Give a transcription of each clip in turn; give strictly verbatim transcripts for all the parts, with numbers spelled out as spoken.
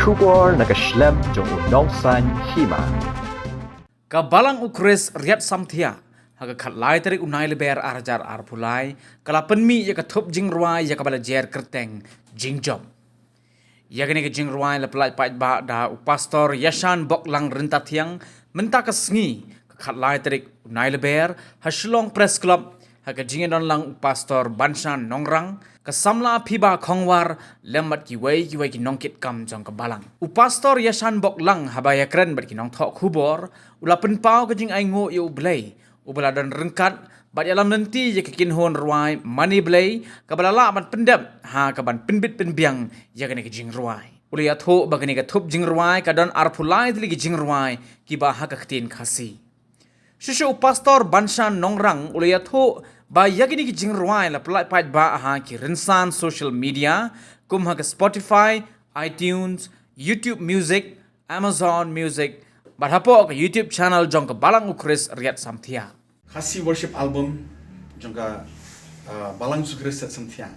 Khubor na ka shlem jong u nongsaiñ hima. Ka Balang u Khrist Riat Samthiah, ha ka khatlai tarik u Nailaber arhajar arphew lai, ka la pynmih ïa ka thup jingrwai ïa kaba la jer kyrteng Jingjop. Ïa kane ka jingrwai la pyllait paidbah da u Pastor Yashan Boklang Ryntathiang, mynta ka sngi, ka khatlai tarik u Nailaber, ha Shillong Press Club, ha ka jingïadon lang u Pastor Banshan Nongrang, ka samla Phiba Khongwar, lem bad kiwei kiwei ki nongkitkam jong ka Balang. U Pastor Yashan Boklang haba ïakren bad ki nongthoh khubor, u la pynpaw ka jingainguh ïa u Blei, uba la don ryngkat, bad ïalam lynti ïa ka kynhun rwai Mane Blei, kaba la lah ban pyndep, ha kaban pynbit pynbiang ïa kane ka jingrwai. U la ïathuh ba kane ka thup jingrwai ka don arphew lai tylli ki jingrwai kiba ha ka ktien Khasi. Shuh shuh u Pastor Banshan Nongrang u la ïathuh ba ïa kine ki jingrwai la pyllait paidbah ha ki rynsan social media, kum ha ka Spotify, iTunes, YouTube Music, Amazon Music, bad hapoh ka YouTube channel jong ka Balang u Khrist Riat Samthiah. Khasi Worship Album jong ka, ah, Balang Jisu Khrist Riat Samthiah,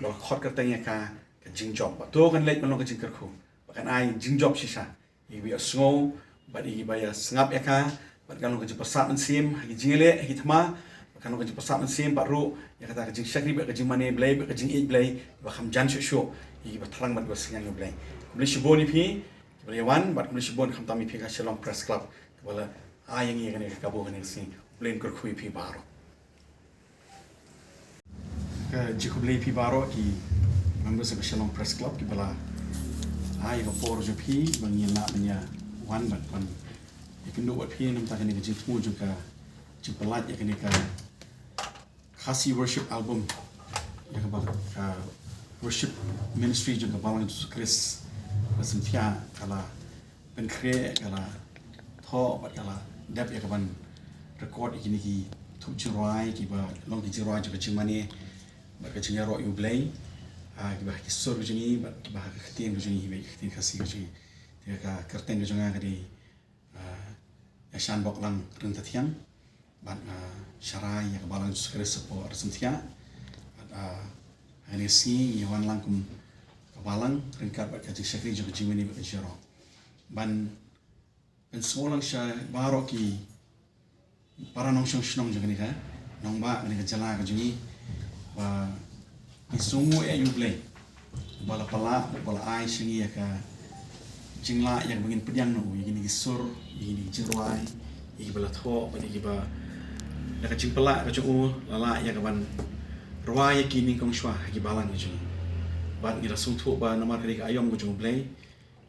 la khot kyrteng ïa ka, ka Jingjop. Bad to kan leit ban long ka jingkyrkhu, bad kan ai jingjop shisha ïa kiba ïohsngew, bad ïa kiba ïa sngap ïa ka, bad kan long ka jingpyrsad mynsiem ha ki jingïaleh ha ki thma, bad kan long ka jingpyrsad mynsiem pat ruh ïa kata ka jingshakri bad ka jingmane Blei bad ka jingïeit Blei ba kham jan shuh shuh ïa kiba thrang bad kiba sngewthuh ïa u Blei. Khublei shibun ïa phi kiba la ïa wan, bad khublei shibun khamtam ïa phi ka Shillong Press Club kaba la ai ïa ngi ïa kane ka kabu kane ka sngi. Khublei, kyrkhu ïa phi baroh. Ka jingkhublei ïa phi baroh ki members ka Shillong Press Club kiba la ai ïa ka por jong phi ba ngin lah ban ïa wan bad ban ïakynduh bad phi na ka bynta kane ka jingthmu jong ka jingpyllait ïa kane ka Khasi Worship Album, ïa kaba ka worship ministry jong ka Balang Jisu Khrist Riat Samthiah ka la pynkhreh, ka la thoh bad ka la dep ïa kaban record ïa kine ki thup jingrwai kiba long ki jingrwai jong ka jingmane bad ka jingïaroh ïa u Blei, ah, kiba ha ki sur ka jong ngi bad kiba ha ka ktien ka jong ngi, ka ktien Khasi ka jong ngi. Te ka kyrteng ka jong nga ka dei, ah, Yashan Boklang Ryntathiang, bad, ah, sharai ïa ka Balang Jisu Khrist Riat Samthiah. Bad, ah, ha kane ka sngi ngi wan lang kum ka Balang ryngkat bad ka jingshakri jong ka jingmane bad ka jingïaroh. Ban pynsngew lang sha baroh ki para nongshong shnong jong kane ka nongbah, kane ka jylla ka jong ngi, ba ngi sngewnguh ïa u Blei ba la pala, ba la ai sha ngi ïa ka jinglah ïa kaba ngin pdiang noh ïa kine ki sur, ïa kine ki jingrwai, ïa kiba la thoh bad ïa kiba da ka jingpyllait ka jong u la lah ïa kaban rwai ïa ki nyngkong shuwa ha ki balang ka jong ngi. Bad ngi la sngewthuh ba namar ka dei ka aïom ka jong u Blei,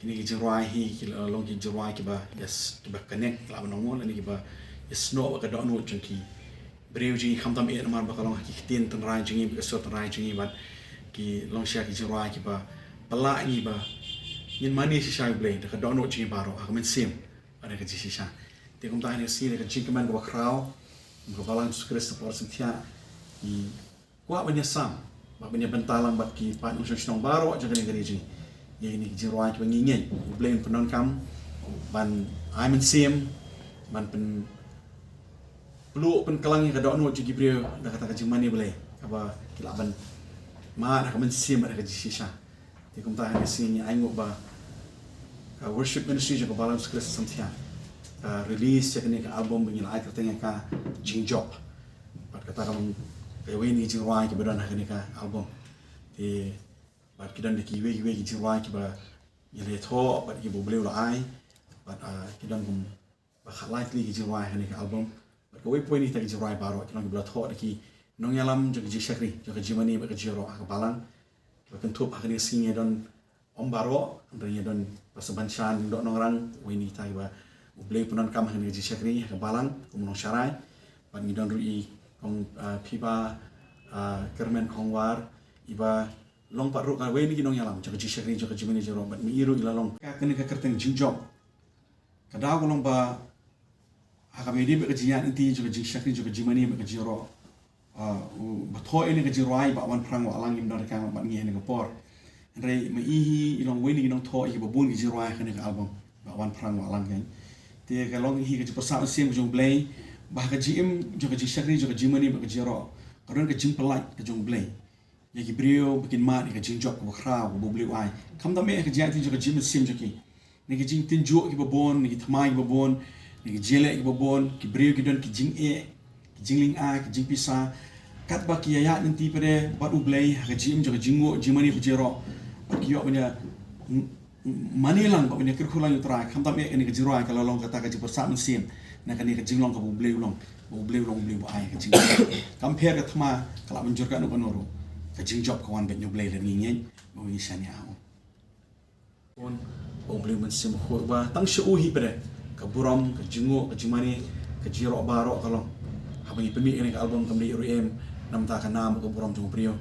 kine ki jingrwai hi ki la long ki jingrwai kiba, yes, kiba connect, lah ban ong mo, lane kiba ïasnoh bad ka dohnud jong ki briew jong ngi, khamtam eh namar ba ka long ha ki ktien tynrai jong ngi bad ka sur tynrai jong ngi, bad ki long shisha ki jingrwai kiba pyllait ïa ngi ba ngin mane shisha ïa u Blei da ka dohnud jong ngi baroh, ha ka mynsiem bad ha ka jingshisha. Te kumta ha kane ka sngi da ka jingkmen kaba khraw, kum ka Balang Jisu Khrist Riat Samthiah, ngi kwah ban ïasam bad ban ïabynta lang bad ki para nongshong shnong baroh jong kane ka ri jong ngi ïa kine ki jingrwai kiba ngi ngeit u Blei un pyndonkam ban ai mynsiem, ban pynpluh pynklang ïa ka dohnud jong ki briew da kata ka jingmane Blei kaba ki lah ban mad ha ka mynsiem bad ha ka jingshisha. Te kumta ha kane ka sngi ngi ainguh ba ka worship ministry jong ka Balang Jisu Khrist Riat Samthiah ka release ïa kane ka album ba ngi la ai kyrteng ïa ka Jingjop. Bad kata ka long kawei na ki jingrwai kiba don ha kane ka album. Te bad ki don da kiwei kiwei ki jingrwai kiba ngi la thoh bad kiba u Blei u la ai. Bad, ah, ki don kum ba khatlai tylli ki jingrwai ha kane ka album. Bad kawei point na kita ki jingrwai baroh ki long kiba la thoh da ki nongïalam jong ka jingshakri jong ka jingmane bad ka jingïaroh ha ka balang. Kiba kynthup ha kane ka sngi ngi don ym baroh, hynrei ngi don Pastor Banshan Lyngdoh Nongrang, uwei na kita kiba u Blei u pyndonkam ha kane ka jingshakri ha ka balang kum u nongsharai. Bad ngi don ruh i kong, ah, Phiba, ah, Kyrmen Khongwar, iba long pat ruh kawei na ki nongïalam jong ka jingshakri jong ka jingmane jingïaroh, bad ma i ruh i la long ka, kane ka kyrteng Jingjop. Ka daw ka long ba ha kaba ïadei bad ka jingïaid lynti jong ka jingshakri jong ka jingmane bad ka jingïaroh, ah, u ba thoh ïa kane ka jingrwai Bah Wanphrang Wahlang, im don ryngkat bad ngi ha kane ka por. Hynrei ma i hi i long uwei na ki nongthoh ïa kiba bun ki jingrwai ha kane ka album Bah Wanphrang Wahlang, kan. Te ka long hi ka jingpyrsad mynsiem ka jong u Blei ba ha ka jingim jong ka jingshakri jong ka jingmane bad ka jingïaroh ka don ka jingpyllait ka jong u Blei. ïa ki briew ba kin mad ïa ka jingjop kaba khraw kaba U Blei u ai. Khamtam eh ka jingïaid jong ka jingmynsiem jong ki. Na ki jingtynjuh kiba bun, na ki thymmai kiba bun, na ki jingleh kiba bun, ki briew ki don ki jingeh, ki jinglynga, ki jingpisa. Katba ki ïaid lynti pat de bad U Blei ha ka jingim jong ka jingnguh jingmane bad jingïaroh, bad ki ïoh ban ïa mane lang bad ban ïa kyrkhu lang ïa U Trai. Khamtam eh kane ka jingrwai ka la long kata ka jingpyrsad mynsiem na kane ka jinglong kaba U Blei u long, ba U Blei u long U Blei ba ai ka jingim. Kam pher ka thma ka lah ban jur katno katno ruh, ka jingjop ka wan beit na U Blei lada ngi ngeit bad ngi shaniah ha u. Ba U Blei u Mynsiem Bakhuid uba tang sha u hi pat de ka burom, ka jingnguh, ka jingmane, ka jingïaroh baroh ka long. Haba ngi pynmih ïa kane ka album kam dei ruh em namar ka nam ka burom jong u briew.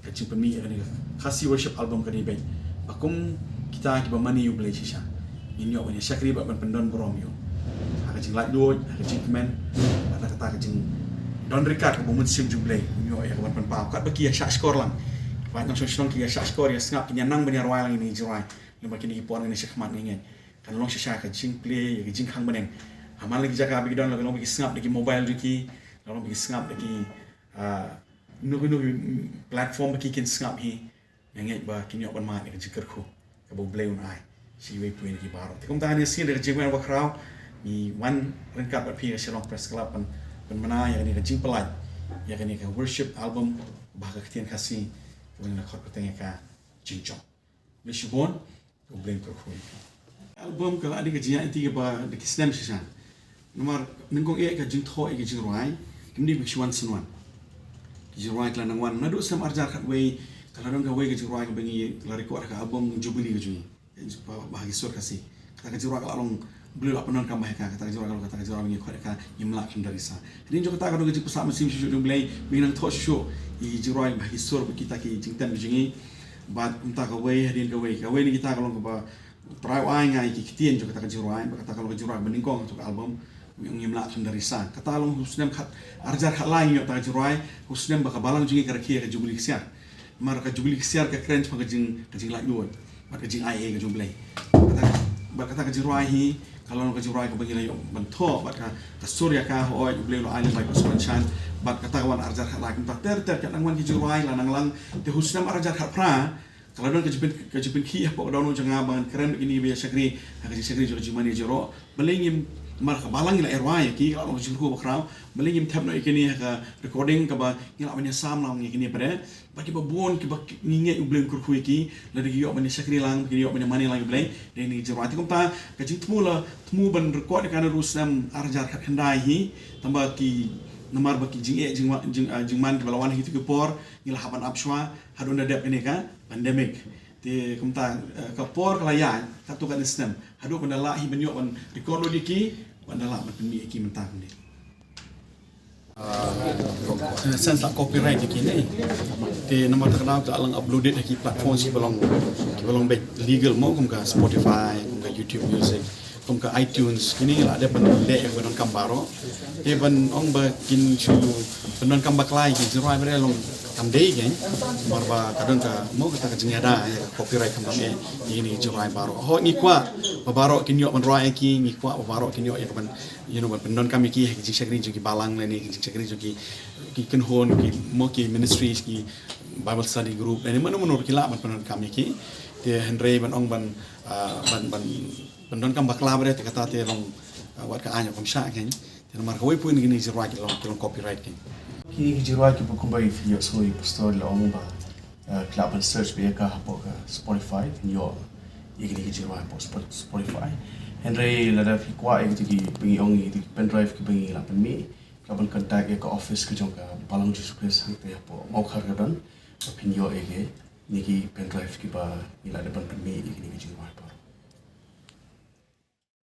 Ka jingpynmih ïa kane ka Khasi Worship Album ka dei beit ba kum kita kiba mane ïa U Blei shisha ngin ïoh ban ïa shakri bad ban pyndon burom ïa u ha ka jinglaitluid, ha ka jingkmen, bad ha kata ka jingdon ryngkat kaba mynsiem jong U Blei, ngin ïoh ïa ka ban pynpaw katba ki ïa shah shkor lang. Ba nang shong shnong ki ïa shah shkor, ïa sngap, ki ïa nang ban ïa rwai lang ïa kine ki jingrwai. Namar kine ki por ngin ïa shah khmat ngi ngeit kan long shisha ka jingplie ïa ka jingkhang bneng. Ha man la ki jaka ba ki don la ka long ba ki sngap da ki mobile jong ki, la long ba ki sngap da ki, ah, no ki no ki platform ba ki kin sngap hi. Nga ngeit ba kin ïoh ban mad ïa ka jingkyrkhu kaba U Blei un ai sha kiwei pat ki baroh. Te kumta ha kane ka sien da ka jingwan ba khraw ngi wan ryngkat bad phi ka Shillong Press Club ban, ban mane ïa kane ka jingpyllait ïa kane ka worship album ba ha ka ktien Khasi kaba ngi la khot kyrteng ïa ka Jingjop. Blei shibun. Ka U Blei un kyrkhu ïa phi. Album ka la dei ka jingïaid lynti kaba da ki snem shisha. Namar nyngkong eh ka jingthoh ïa ka jingrwai kim dei ba ki shu wan shen wan. Ka jingrwai ka la nang wan naduh snem arhajar khatwei, ka la don kawei ka jingrwai kaba ngi la record ha ka album Jubilee ka jong ngi. Ba, ba ha ki sur Khasi. Kata ka jingrwai ka la long, U Blei u la pyndonkam bha ïa ka, kata ka jingrwai ka long, kata ka jingrwai ba ngi khot ïa ka Ngim Lah Khlem Da Risa. Hadien jong kata ka don ka jingpyrsad mynsiem shuh shuh jong U Blei, ba ngi nang thoh shuh shuh ïa ki jingrwai ba ha ki sur bad kita ki jingtem ki jong ngi. Bad kumta kawei hadien kawei, kawei na kita ka long kaba U Trai u ai nga ïa ki ktien jong kata ka jingrwai, bad kata ka long ka jingrwai kaba nyngkong ha ka album, Ngim Lah Khlem Da Risa. Kata ka long ha u snem khat, arhajar khatlai ngi ïoh kata ka jingrwai, ha u snem ba ka balang jong ngi ka rakhe ïa ka Jubilee Ksiar. Namar ka Jubilee Ksiar ka kren shaphang ka jing, ka jinglaitluid bad ka jingaiei ka jong U Blei. Bad kata, bad kata ka jingrwai hi ka la long ka jingrwai kaba ngi la ïoh ban thoh bad ka, ka sur ïa ka, hooid U Blei u la ai lem bad ka sur ban shan. Bad kata ka wan arhajar khatlai, kumta ter ter ka nang wan ki jingrwai la nang lang. Te ha u snem arhajar khatphra ka la don ka jingpyn, ka jingpynkhih hapoh ka dohnud jong nga ba ngan kren bad kine ba ïa shakri ha ka jingshakri jong ka jingmane jingïaroh. Balei ngim, namar ka balang ngi la ïa rwai ïa ki, ka la long ka jingkyrkhu ba khraw. Balei ngim thep noh ïa kine ha ka recording kaba ngi lah ban ïa sam lang ïa kine pat de. Bad kiba bun kiba ngi ngeit U Blei un kyrkhu ïa ki, lada ki ïoh ban ïa shakri lang, ki ïoh ban ïa mane lang ïa U Blei da kine ki jingrwai. Te kumta ka jingthmu la thmu ban record ïa kane ruh ha u snem arhajar khatkhyndai hi. Tangba ki, namar ba ki jingeh jingwa, jing, ah, jingman kiba la wan ha kito ki por ngi la hap ban ap shuwa haduh ba la dep kane ka pandemic. Te kumta, eh, ka por ka la ïaid katto katne snem haduh ban da lah hi ban ïoh ban record lut ïa ki, ban da lah ban pynmih ïa ki mynta kumne. Ah, in a sense la copyright ïa ki ne. Te namar kata ka daw ki la long uploaded ha ki platforms kiba long, kiba long beit legal mo, kum ka Spotify, kum ka YouTube Music, kum ka iTunes, kine la dep ban leh ïa ka ban donkam baroh. Te ban ong ba kin shu ban donkam bakla ïa ki jingrwai ba dei long kam dei kein. Namar ba ka don ka mo kata ka jingïada ïa ka copyright, khamtam eh ïa kine ki jingrwai baroh. Hooid ngi kwah ba baroh kin ïoh ban rwai ïa ki, ngi kwah ba baroh kin ïoh ïa ka ban, you know, ban pyndonkam ïa ki ha ki jingshakri jong ki balang lane ki jingshakri jong ki, ki kynhun, ki mo ki ministries, ki Bible study group lane mano mano ruh ki lah ban pyndonkam ïa ki. Te hynrei ban ong ban, ah, ban, ban pyndonkam bakla ba dei te kata te long, ah, wat ka aiñ kam shah kein. Te namar kawei pat na kine ki jingrwai ki long, ki long copyright kein. Kine ki jingrwai kiba kumba i phi ïohsngew i pastor la ong ba, eh, ki lah ban search beit ïa ka hapoh ka Spotify, phin ïoh ïa kine ki jingrwai hapoh Spo-, Spotify. Hynrei lada phi kwah ïa kito kiba ngi ong ïa kito ki pen drive kiba ngi lah pynmih, phi lah ban contact ïa ka office ka jong ka Balang Jisu Khrist hangtei hapoh Mawkhar ka don, ba phin ïoh ïa kine ki pen drive kiba ngi lah dep ban pynmih ïa kine ki jingrwai baroh.